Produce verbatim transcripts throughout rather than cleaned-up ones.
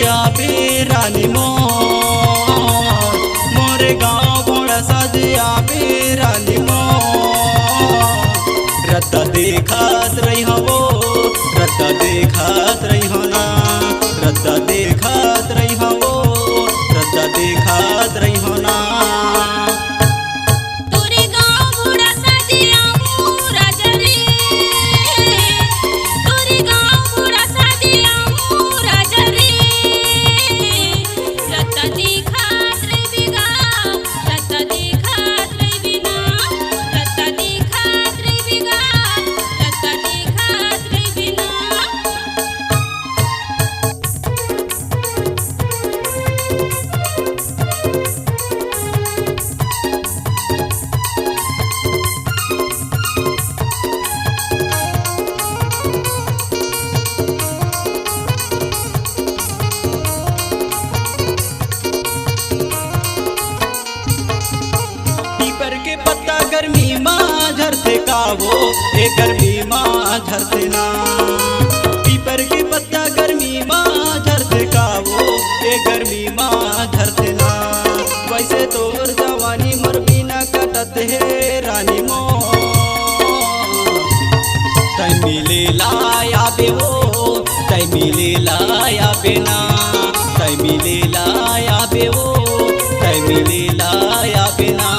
आबे रानी मोर, मोरे गाँव भोंड़ासाज आबे रानी मोर। रद्दा देखत रहिहव, रद्दा देखत रहिहव ना, रद्दा देखत रहिहव, रद्दा देखत रहिहव ना। तोरे गाँव भोंड़ासाज आबो राजा रे, तोरे गाँव भोंड़ासाज आबो राजा रे। रद्दा देखत रहिबे गा, रद्दा देखत रहिबे ना, रद्दा देखत रहिबे गा, रद्दा देखत रहिबे ना। पीपर के पत्ता गर्मी मा झरथे का वो, ए गर्मी मा झरथे ना। पीपर के पत्ता गर्मी मा झरथे का वो, ए गर्मी मा झरथे ना। वैसे तोर जवानी मोर बिना कटत हे रानी मोर। तै मिले ला आबे वो, तै मिले ला आबे ना, तै मिले ला आबे वो, तै मिले ला आबे ना।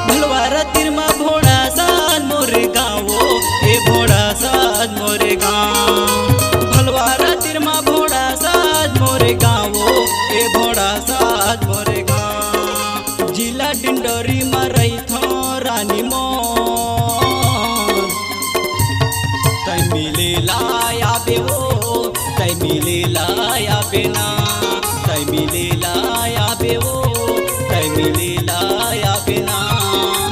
भलवारा तीर मा भोंड़ासाज मोरे गाँव, ए भोंड़ासाज मोरे गाँव। भलवारा तीर मा भोंड़ासाज मोरे गाँव, ए भोंड़ासाज मोरे गाँव। जिला डिंडोरी मा रहिथों रानी मोर। तै मिले ला आबे वो, तै मिले ला आबे ना, तै मिले ला आबे वो, तै मिले ला आबे ना।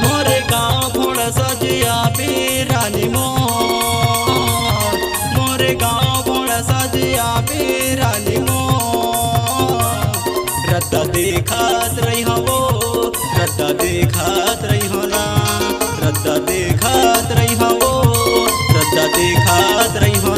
मोरे गाँव भोंड़ासाज आबे रानी मोर, मोरे गाँव भोंड़ासाज आबे रानी मोर। रद्दा देखत रहिहव वो, रद्दा देखत रहिहव ना, रद्दा देखत रहिहव वो, रद्दा देखत रहिहव